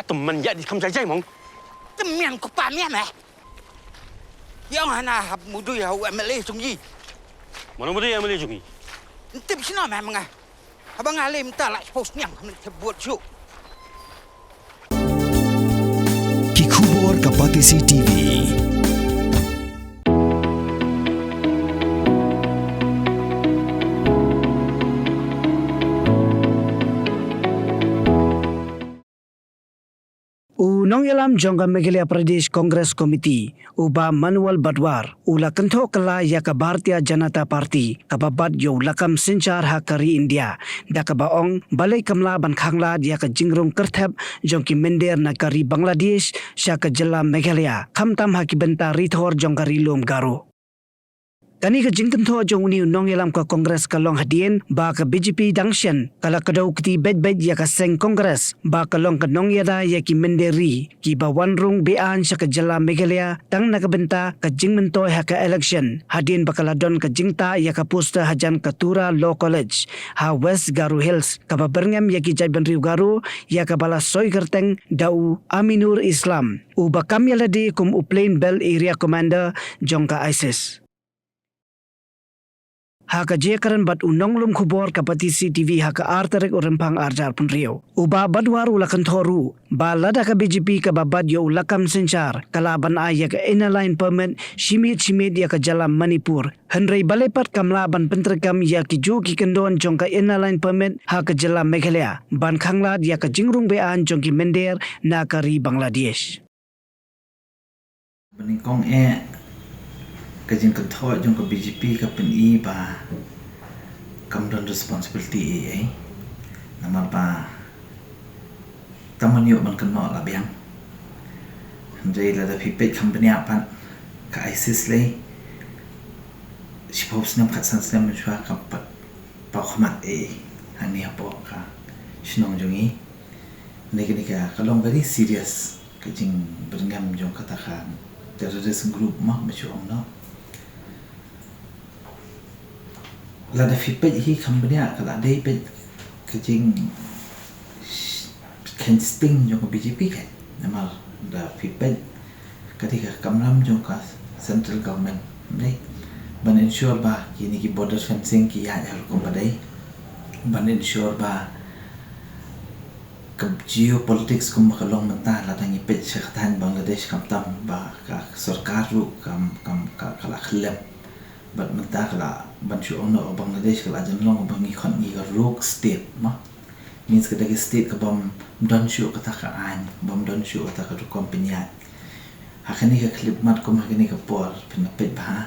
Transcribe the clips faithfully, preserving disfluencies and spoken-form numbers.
Tymmen ïa di kham jai jai mong. Tymmen ko pa mian eh. Ïa nga na hap mudui ha u M L A jong i. Mano mudui M L A jong i? Ntip sino meh menga. Haba nga lem ta la post niang khamit te buat ju. Ki khubor ka Batesi T V. U nongïalam jong ka Meghalaya Pradesh Congress Committee, u Bah Manual Badwar, u la kynthoh kylla ïa ka Bharatiya Janata Party, kaba bat ïa u lakam synshar ha ka ri India, da kaba ong, balei kam lah ban khanglad ïa ka jingrung kyrthep jong ki mynder na ka ri Bangladesh, sha ka jylla Meghalaya, khamtam ha ki bynta ri thor jong ka ri lum Garo. Kane ka jingkynthoh jong une u nongïalam ka Congress ka long hadien, ba ka B J P dang shen, ka la kdew kti beit beit ïa ka seng Congress, ba ka long ka nongïada ïa ki mynder ri, kiba wan rung be-aiñ sha ka jylla Meghalaya, tang na ka bynta ka jingmyntoi ha ka election, hadien ba ka la don ka jingtah ïa ka poster hajan ka Tura Law College, ha West Garo Hills, kaba byrngem ïa ki jaitbynriew Garo, ïa kaba la soi kyrteng da u Aminur Islam, uba kam ïa lade kum u Plain Belt Area Commander jong ka ISIS. Ha ka jingkren bad u nonglum khubor ka Batesi T V ha ka ar tarik u Rymphang ar hajar arphew hynriew, u Bah Badwar u la kynthoh ruh, ba lada ka B J P kaba bat ïa u lakam synshar, ka lah ban ai ïa ka Inner Line Permit, shimiet shimiet ïa ka jylla Manipur. Hynrei balei pat kam lah ban pyntreikam ïa ki juh ki kyndon jong ka Inner Line Permit, ha ka jylla Meghalaya, ban khanglad ïa ka jingrung be-aiñ jong ki mynder, na ka ri Bangladesh. Banyngkong eh, ka jingkynthoh jong ka B J P ka pyni ba kam don responsibility ei ei. Namar ba tang ban ïoh ban kynnoh la biang. Hynrei lada phi peit kham bniah pat ka ISIS lei, shiphew snem khatsan snem mynshuwa kam pat paw khmat ei ei hangne hapoh ka shnong jong ngi. Hynrei kane ka, ka long very serious ka jingbyrngem jong kata ka terrorist group ma, ma shu ong noh. Lada phi peit hi kham bniah ka la dei peit ka jing sh-, khein sting jong ka B J P ka. Namar da phi peit ka dei ka kamram jong ka central government, dei ban ensure ba kine ki border fencing ki ïaid ha rukom ba dei, ban ensure ba ka geopolitics kumba ka long mynta, lada ngi peit sha ka thaiñ Bangladesh, khamtam ba ka sorkar ruh kam, kam, ka, ka la khyllem. Bad mynta ka la, ban shu ong noh Bangladesh ka la jan long ba ngi khot ngi ka rogue state ma. Means ka dei ka state kabym don shuh kata ka aiñ, bym don shuh kata ka rukom pynïaid. Ha kane ka khyllipmat kum ha kane ka por, phin peit bha,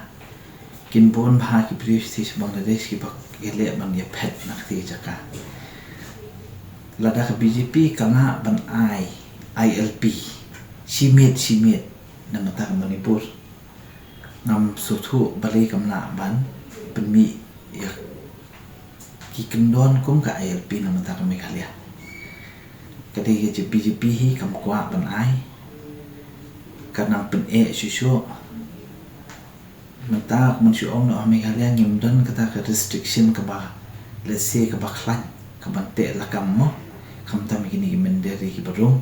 kin bun bha ki briew sha Bangladesh kiba ki leh ban ïaphet na kata ka jaka. Lada ka B J P ka lah ban ai I L P shimiet shimiet na bynta ka Manipur, ngam sngewthuh balei kam lah ban pynmih ïa ki kyndon kum ka I L P na bynta ka Meghalaya. Ka dei ka B J P hi kam kwah ban ai, ka nang pyneh shuh shuh. Mynta kumba shu ong noh ha Meghalaya ngim don kata ka restriction kaba, let's say, kaba khlaiñ kaban teh lakam mo, khamtam ïa kine ki mynder ri kiba rung.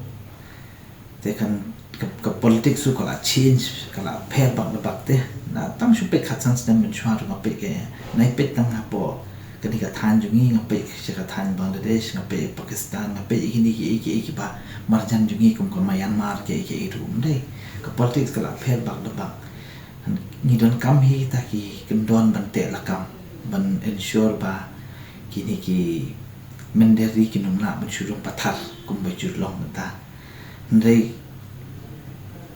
Te kan ka, ka politics ruh ka la change, ka la pher bak da bak te. Na tang shu peit khatsan snem mynshuwa ruh nga peit ka, nga peit tang hapoh kane ka thaiñ jong ngi, nga peit sha ka thaiñ Bangladesh, nga peit Pakistan, nga peit ïa kine kiei kiei kiba marjan jong ngi kum ka Myanmar kiei kiei ruh, ym dei. Ka politics ka la pher bak da bak. Ngi donkam hi kita ki kyndon ban teh lakam, ban ensure ba kine ki mynder ri kin ym lah ban shu rung pathar kumba ju long mynta. Hynrei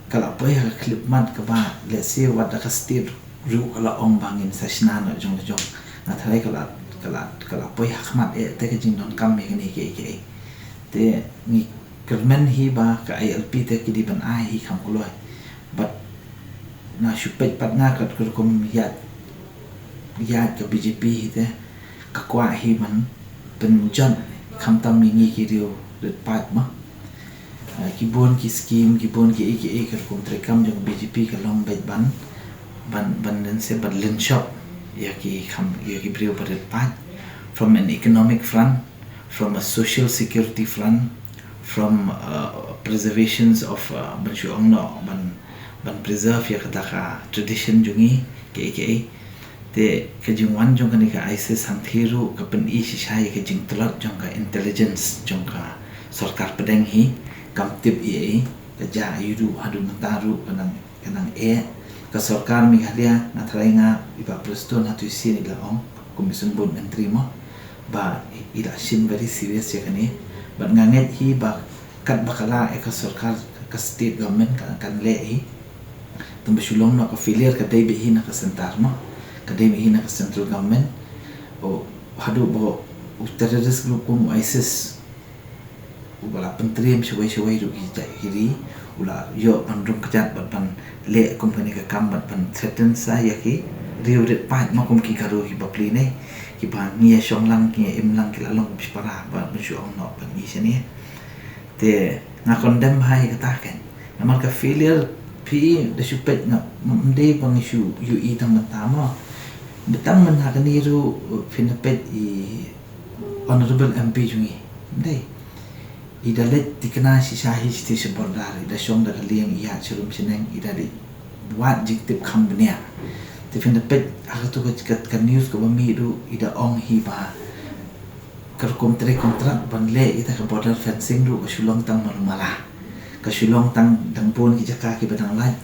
ka la poi ha ka khyllipmat kaba, let's say, wat da ka state ruh ka la ong ba ngin sa shna noh jong la jong. Nga tharai ka la, ka la, ka la poi ha khmat eh te ka jingdonkam ïa kine kiei kiei. Te ngi kyrmen hi ba ka I L P te ki dei ban ai hi kham kloi. Bad nga shu peit pat nga kat ka rukom ïaid, ïaid ka B J P hi te ka kwah hi ban pynjot khamtam ïa ngi ki riew rit paid ma. Ah, ki bun ki scheme, ki bun kiei kiei ka rukom treikam jong ka B J P ka long beit ban, ban, ban lynshop, ban lynshop ïa ki kham, ïa ki briew ba rit paid, from an economic front, from a social security front, from uh, preservations of uh, ban shu ong noh ban ban preserve ïa kata ka tradition jong ngi kaei kaei. Te ka jingwan jong kane ka ISIS hangthie ruh ka pyni shisha ïa ka jingtlot jong ka intelligence jong ka sorkar pdeng hi. Kam tip ei ei ka jia aiu ruh haduh mynta ruh ka nang ka nang eh ka sorkar Meghalaya. Nga tharai nga i Bah Prestone ha tu sien i la ong kum i Symbud Myntri mo ba i la shim very serious ïa kane. Bad nga ngeit hi ba kat ba ka la eh ka sorkar ka state government ka kan leh hi. Tang ba shu long noh ka failure ka dei beit hi na ka centre mo ka dei beit hi na ka central government. O haduh ba u terrorist group kum ISIS u ba la pyntriem shawei shawei ruh ki jait ki ri u la ïoh ban rung kjat bad ban leh kum kane ka kam bad ban threaten sa ïa ki ri u rit paid ma kum ki Garo ki bapli ne ki ba ngi ïa shong lang ki ïa im lang ki la long kum shipara ba ban shu ong noh ban ngi shane. Te nga condemn bha ïa kata kan namar ka failure phi da shu peit nga mdei ba ngi shu ïohi tang mynta mo. Betang mynta kane ruh phi na peit i Honorable MP jong ngi mdei. I da leit tikna shisha hi shisha border i da shong da ka liang i ïa chirum shineng i da di wat jik tip kham bniah. Te phin da peit ha ka tu ka ka news ka ba mi ruh i da ong hi ba ka rukom trei kontrak ban leh ita ka border fencing ruh ka shu long tang malu mala. Ka shu long tang dang bun ki jaka ki ba dang lait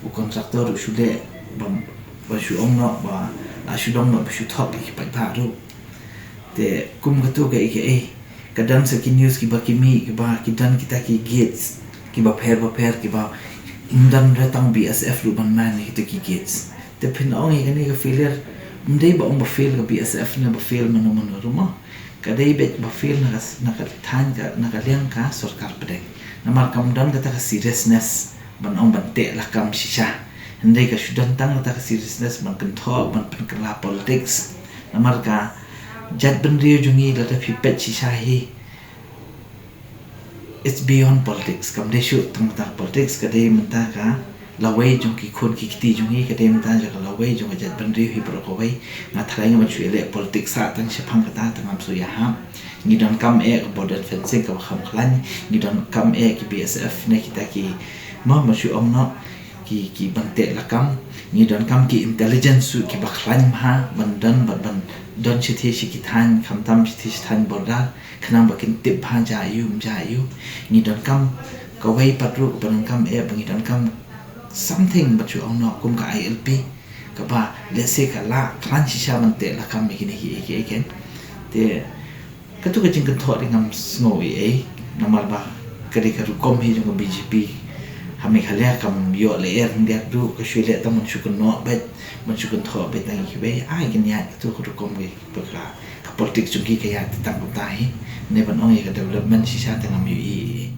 u kontraktor u shu leh ban ba shu ong noh ba la shu long noh ba shu thok ki paidbah ruh. Te kum ka tu ka ei ka ei ka don sa ki news ki ba ki mih ki ba ki don kita ki gates ki ba pher ba pher ki ba ym don re tang BSF ruh ban man ïa kita ki gates. Te phin ong ïa kane ka failure ym dei ba ong ba fail ka BSF ne ba fail mano mano ruh mo. Ka dei beit ba fail na ka na ka thaiñ ka na ka liang ka sorkar pdeng. Namar kam don kata ka seriousness ban ong ban teh lakam shisha. Hynrei ka shu don tang kata ka seriousness ban kynthoh ban pynkylla politics. Namar ka jaitbynriew jong ngi lada phi peit shisha hi. It's beyond politics. Kam dei shuh tang mynta ka politics ka dei mynta ka lawei jong ki khun ki kti jong ngi ka dei mynta jong ka lawei jong ka jaitbynriew hi baroh kawei. Nga tharai nga ban shu ïaleh politics sa tang shaphang kata tang ngam shu ïahap. Ngi donkam eh ka border fencing ka ba kham khlaiñ. Ngi donkam eh ki BSF ne kita ki ma ma shu ong noh ki ki ban teh lakam. Ngi donkam ki intelligence suh ki ba khlaiñ bha ban don ban ban don shithi shi ki thaiñ khamtam shithi shi thaiñ border. Khnang ba kin tip bha jia aiu ym jia aiu. Ngi donkam kawei pat ruh ba donkam eh ba ngi donkam something ba shu ong noh kum ka ILP. Ka ba lehse ka la khlaiñ shisha ban teh lakam ïa kine ki ei ki ei ken. Te ka tu ka jingkynthoh dei ngam sngew ei ei namar ba ka dei ka rukom hi jong ka BJP. Ha Meghalaya kam ïoh lyer hyndiat ruh ka shu leh tang ban shu kynnoh beit ban shu kynthoh beit tang ïa kiwei ai kin ïaid ka tu ka rukom ka ba ka ka politics jong ki ka ïaid tang kumta hi. Ne ban ong ïa ka development shisha te ngam ïohi ei ei.